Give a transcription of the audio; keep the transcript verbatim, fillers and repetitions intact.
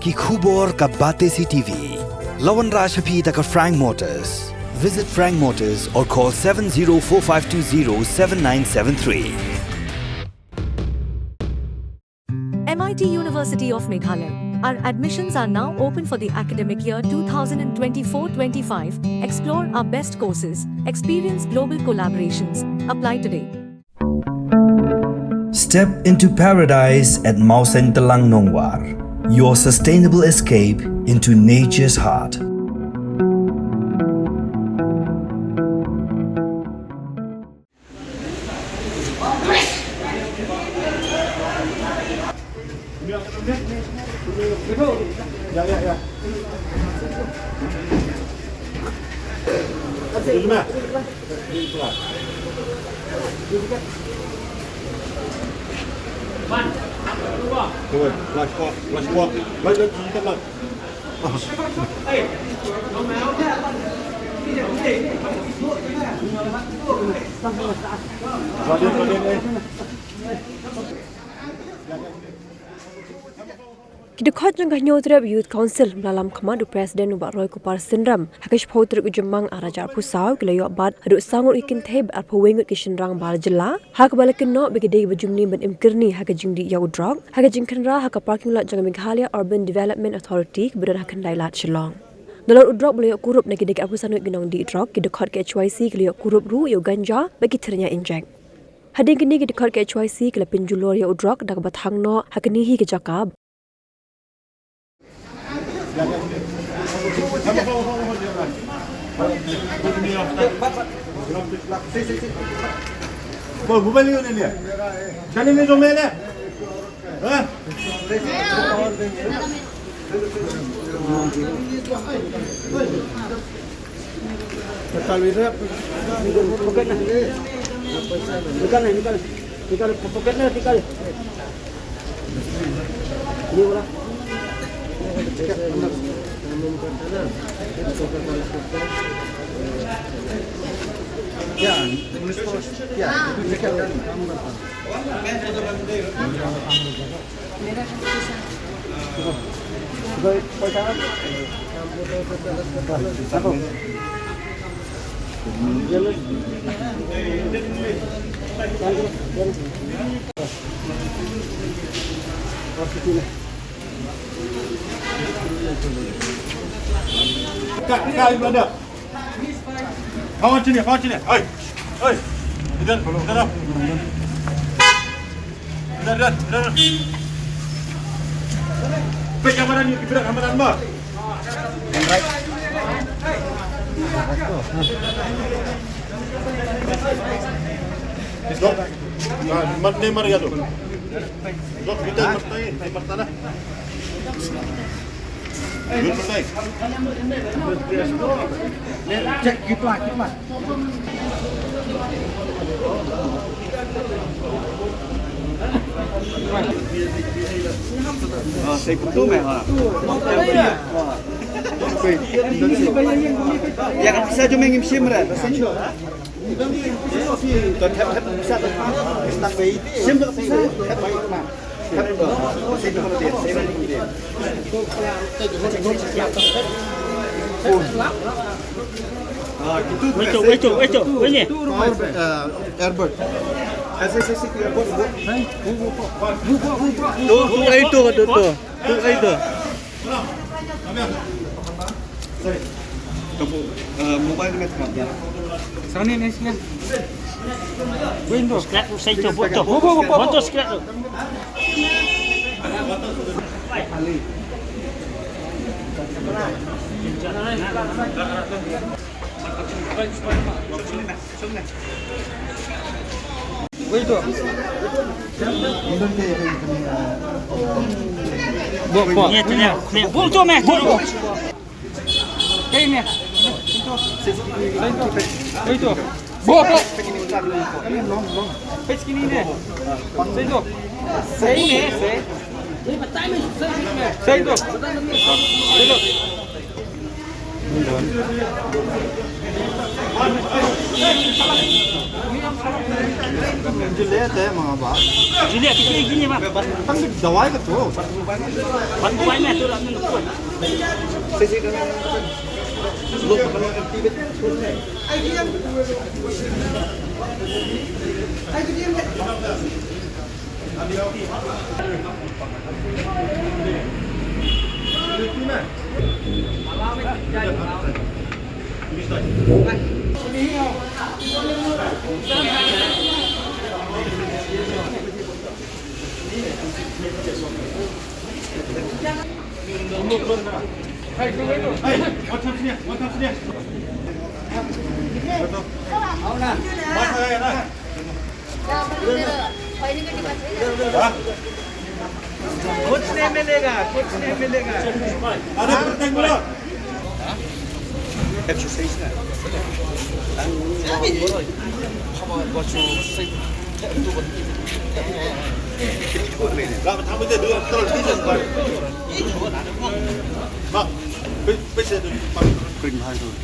Ki khubor ka Batesi TV. La wanrah sha phi da ka Frank Motors. Visit Frank Motors or call seven zero four five two zero seven nine seven three. M I T University of Meghalaya. Our admissions are now open for the academic year two thousand twenty-four twenty-five. Explore our best courses, experience global collaborations. Apply today. Step into paradise at Mawsyntelang Nongwar, your sustainable escape into nature's heart. Ki dkhot jong ka Hynñiewtrep Youth Council, ba la lam khmat u President u Bah Roykupar Synrem, ha ka shiphew tarik u Jymmang arhajar arphew saw, ki la ïoh bat haduh saw ngut ki kynthei bad arphew wei ngut ki shynrang bar jylla, ha kaba la kynnoh ba ki dei kiba jumni ban im kyrni ha ka jingdih ïa u drok ha ka jingkhynra ha ka parking lot jong ka Meghalaya Urban Development Authority kaba don ha Khyndailad Shillong. Nalor u drok ba la ïoh kurup na ki dei ki arphew san ngut ki nongdih drok, ki dkhot ka H Y C ki la ïoh kurup ruh ïa u ganja bad ki thyrnia injek. Hadien kine ki dkhot ka H Y C ki la pynjulor ïa u drok da kaba thang noh ha kine hi ki jaka. Nikan, nikan, nikan, pocket na, nikan. Ini bola. Ya, ya. Kak, kak, ibu ada. Kawan sini, kawan sini. Oi. Oi. Idan, idan. Idan, idan, idan. Pek kamera ni, pek kamera ni. Stop. Ah, mat ni mari atu. Stop, kita mat ni, mat tanah. Wait, wait, wait, wait. Airbird. Tu, tu, ai tu, tu, tu. Tu ai tu. Mobile ni kan. Sana ni sini. Window. Scratch tu, saya tu, buat tu. Buat tu, buat tu. Buat tu scratch tu. Wei tu. Buat, buat. Ni tu, ni. Buat tu meh. Buat, buat. Hei, ni. Wei tu. Buat, buat. Page kini ni. Seitu. Seitu. Seitu. Seitu. Juliet eh, mga ba? Juliet, kita gini, Bang. Tang di dawai ka tu. Ban buai meh tu lah, nang buai. Sisi kan. Look, kan activate. कुछ नहीं मिलेगा, कुछ नहीं मिलेगा। अरे, प्रत्येक मिनट। Exercise na. Ang mga boroy. Haba bacho sa. Green high road.